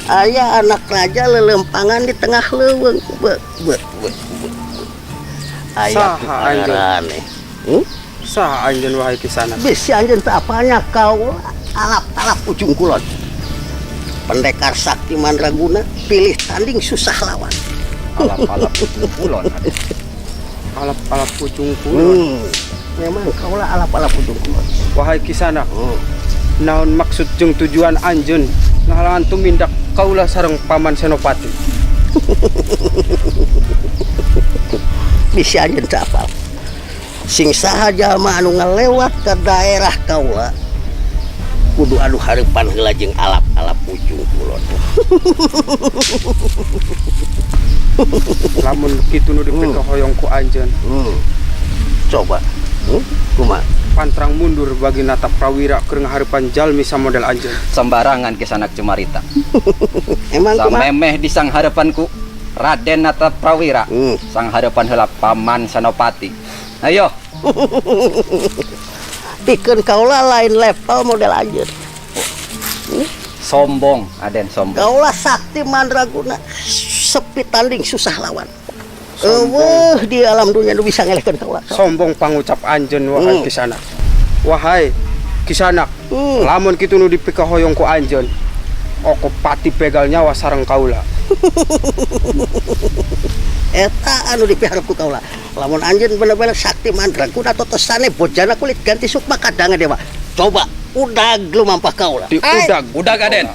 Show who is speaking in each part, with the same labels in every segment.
Speaker 1: Aya anak raja lelempangan di tengah leuweung. Be, be, be, be. Aya
Speaker 2: Saha anjeun?
Speaker 1: aneh. Hmm?
Speaker 2: Saha anjeun wahai Kisanak?
Speaker 1: Bisi anjeun teu apalnya kau alap-alap ujung kulon. Pendekar sakti mandraguna, pilih tanding susah lawan.
Speaker 3: Alap-alap ujung kulon.
Speaker 2: Alap-alap ujung kulon.
Speaker 1: Memang kaulah alap-alap ujung kulon.
Speaker 2: Wahai Kisanak, naon maksud jeung tujuan anjeun ngahalangan tumindak kaula sareng Paman Senopati?
Speaker 1: Bisi anjeun teu apal. Sing saha jalma anu ngalewat ke daerah kaula kudu anu hareupan heula jeung alap-alap ujung kulon.
Speaker 2: Lamun kitu nu dipikahoyong ku anjeun.
Speaker 1: Coba. Kumaha?
Speaker 2: Pantrang mundur bagi Nata Prawira keur ngahareupan jalmi samodel anjeun.
Speaker 3: Sembarangan Kisanak Cumarita.
Speaker 1: Emang kumaha?
Speaker 3: Samemeh di sang harapanku Raden Nata Prawira. Sang harapan heula Paman Senopati. Ayo.
Speaker 1: Pikeun kaula lain level model anjeun.
Speaker 3: Sombong, Aden sombong.
Speaker 1: Kaula sakti mandraguna, sepi tanding susah lawan. Eueuh di alam dunia nu bisa ngelehkeun kaula.
Speaker 2: Sombong pangucap anjeun wahai Kisanak. Wahai Kisanak, lamun kitu nu dipikahoyong ku anjeun, oko pati begal nyawa sareng kaula.
Speaker 1: Eta anu dipiharep ku kaula. Lamun anjeun bener-bener sakti mandraguna totosane bojana kulit ganti sukma kadangan dewa. Coba udag lumampah kaula.
Speaker 2: Di udag,
Speaker 3: udag Aden.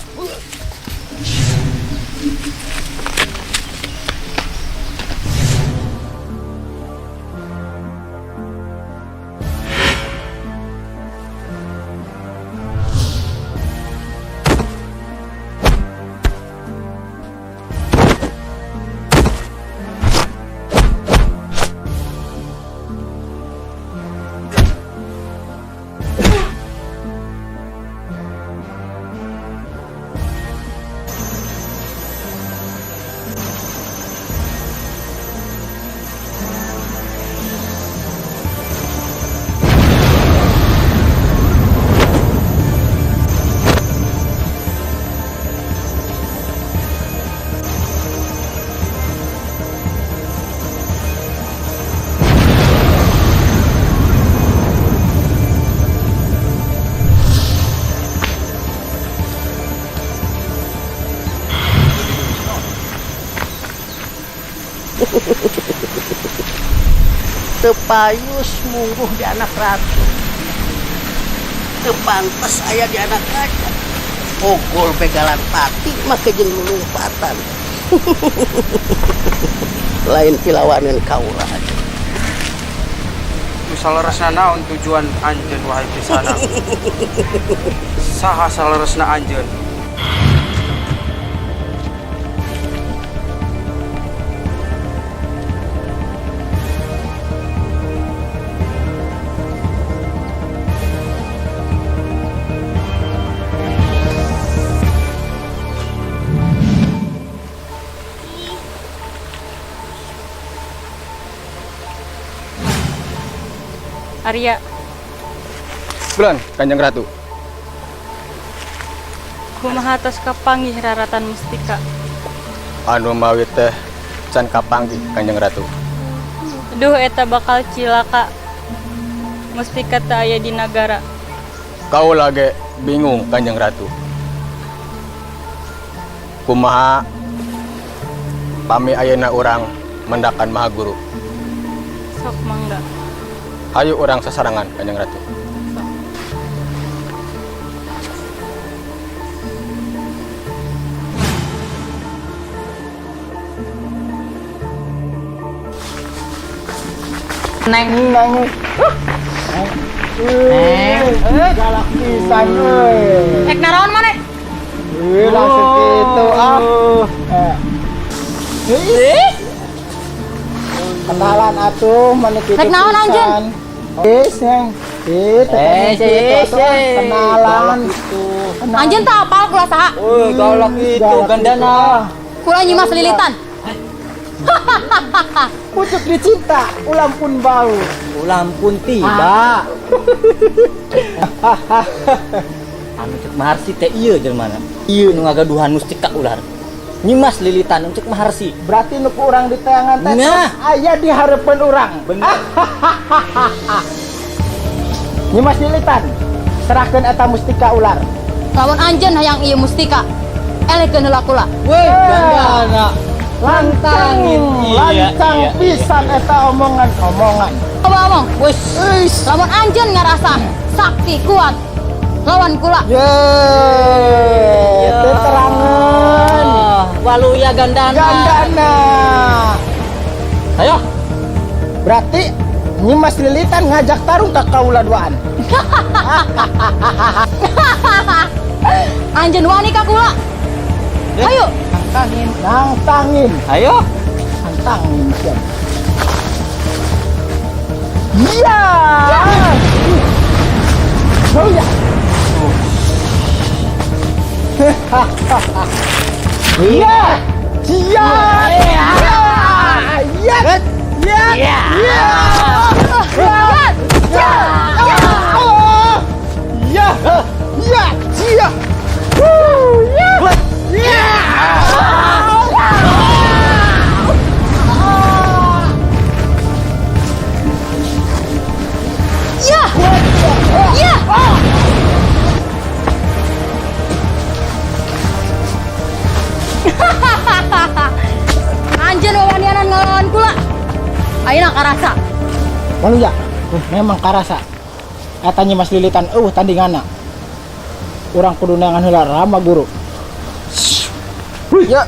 Speaker 1: Tepayus mungguh di anak ratu, tepantes aya di anak raja, ogol begalan pati make jeung lulumpatan. Lain pilawaneun kaula.
Speaker 2: Nu saleresna naon tujuan anjeun wahai Kisanak? Saha saleresna anjeun?
Speaker 4: Arya.
Speaker 5: Bulan, Kanjeng Ratu.
Speaker 4: Kumaha tos kapanggih raratan mustika?
Speaker 5: Anu mawi teh can kapanggih, Kanjeng Ratu.
Speaker 4: Duh, eta bakal cilaka. Mustika teu aya di nagara.
Speaker 5: Kau lagi bingung, Kanjeng Ratu. Kumaha pami ayeuna urang mendakan Maha Guru?
Speaker 4: Sok mangga.
Speaker 5: Ayo urang sasarangan, Kanjeng Ratu.
Speaker 6: Neng, neng.
Speaker 7: Neng, galak pisan euy.
Speaker 4: Ek naraon maneh?
Speaker 7: Wih, langsung gitu ah. Eh. Kenalan atuh maneh kitu.
Speaker 4: Rek naon anjeun?
Speaker 7: Is, Neng. Ih, kenalan.
Speaker 4: Anjeun teh apal kula saha?
Speaker 6: Euy, galak itu gandana.
Speaker 4: Kula Nyimas Lilitan.
Speaker 7: Pucuk dicinta, ulam pun bau.
Speaker 6: Ulam pun tiba. Anu cek Maharsi teh ieu jelmana. Ieu nu ngagaduhan mustika ular. Nyimas Lilitan cek Maharsi.
Speaker 7: Berarti nu ku urang diteangan teh
Speaker 6: Nah.
Speaker 7: aya di hareupeun urang.
Speaker 6: Bener.
Speaker 7: Nyimas Lilitan, serahkeun eta mustika ular.
Speaker 4: Lamun anjeun hayang ieu mustika, elehkeun heula kula.
Speaker 6: Woi, gandana.
Speaker 7: Lancang,
Speaker 6: Iya,
Speaker 7: lancang
Speaker 6: iya,
Speaker 7: pisan eta omongan-omongan.
Speaker 4: Coba omong.
Speaker 6: Wes.
Speaker 4: Lamun anjeun ngarasa sakti kuat lawan kula.
Speaker 7: Ye, teterangan.
Speaker 6: Waluya gandana.
Speaker 7: Gandana.
Speaker 6: Ayo.
Speaker 7: Berarti Nyimas Lilitan ngajak tarung ka kaula duaan.
Speaker 4: Anjeun wani ka kula. Ayo.
Speaker 6: Tantangin.
Speaker 7: Nangtangin,
Speaker 6: Ayo.
Speaker 7: nangtangin siap. Iya. Oh ya. Iya. Iya. Iya. Iya. Iya. Iya. Iya. Iya. Iya. Iya. Wuh, iya. Iya.
Speaker 4: Ya. Ya. Anjeun wawanianan ngalawan kula. Ayeuna karasa.
Speaker 7: Waluya, memang karasa. Eta Nyimas Lilitan euweuh tandinganna. Urang kudu neangan heula Rama Guru. Ya,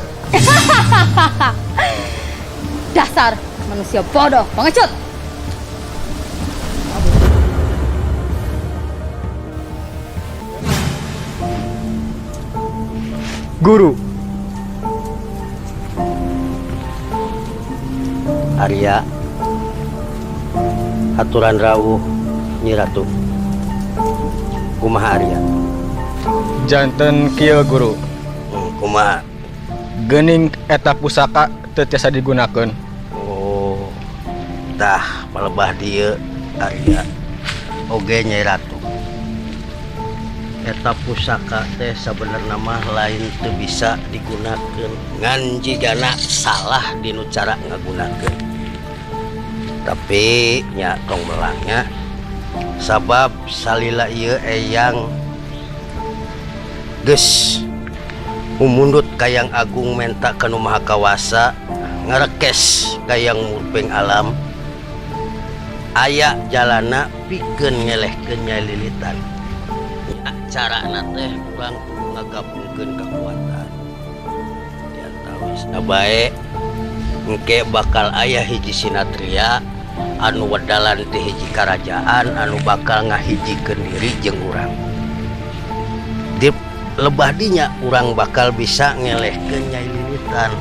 Speaker 4: Dasar manusia bodoh, pengecut.
Speaker 2: Guru,
Speaker 1: Arya, aturan rawuh Nyi Ratu. Kumaha, Arya?
Speaker 5: Janten kieu, Guru.
Speaker 1: Kumaha?
Speaker 5: Geuning eta pusaka teu tiasa digunakeun.
Speaker 1: Oh, tah palebah dieu, Arya oge Nyai Ratu. Eta pusaka teh sabenerna mah lain teu bisa digunakeun, ngan jigana salah dinu cara ngagunakeun. Tapi nya tong melangnya, sabab salila ieu eyang geus mumundut ka Yang Agung, menta ka Nu Maha Kawasa, ngarekes ka Yang Murping Alam, aya jalana pikeun ngelehkeun Nyai Lilitan. Carana teh urang kudu ngagabungkeun kekuatan. Diantawisna bae engke bakal aya hiji sinatria anu wedalan ti hiji karajaan anu bakal ngahijikeun diri jeung urang. Di lebah dinya urang bakal bisa ngelehkeun Nyai Lilitan.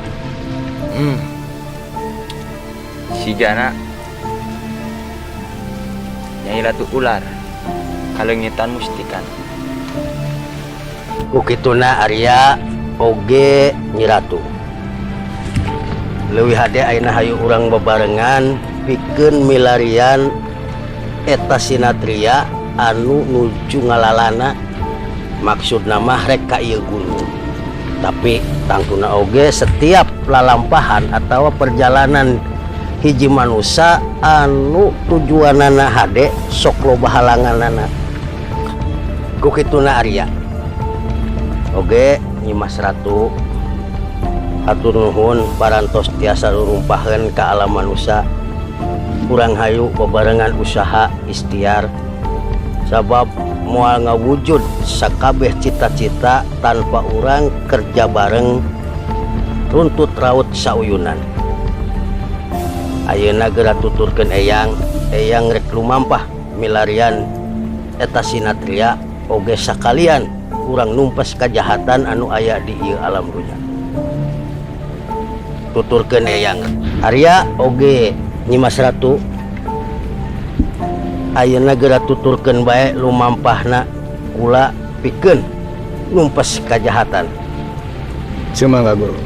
Speaker 8: Sigana Nyai Ratu Ular kaleungitan mustika.
Speaker 1: Ku kituna, Arya oge Nyi Ratu, leuwih hade ayeuna hayu urang bebarengan pikeun milarian eta sinatria anu nuju ngalalana, maksudna mah rek ka ieu gunung. Tapi tangtuna oge setiap lalampahan atau perjalanan hiji manusia anu tujuanana hade sok loba halanganana. Ku kituna, Arya oge Nyimas Ratu, hatur nuhun parantos tiasa rurumpaheun ka alam manusia. Kurang hayu bebarengan usaha ikhtiar, sabab moal ngawujud sakabeh cita-cita tanpa urang kerja bareng runtut raut sauyunan. Ayeuna geura tuturkeun eyang, eyang rek lumampah milarian eta sinatria oge sakalian urang numpas kajahatan anu aya di ieu alam dunya. Tuturkeun eyang, Arya oge Nyimas Ratu, ayeuna geura tuturkeun bae lumampahna kula pikeun numpas kajahatan.
Speaker 5: Sumangga, Guru.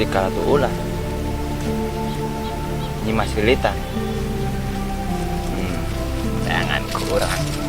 Speaker 8: Mustika Ratu Ular. Nyimas Lilitan. Jangan kurang.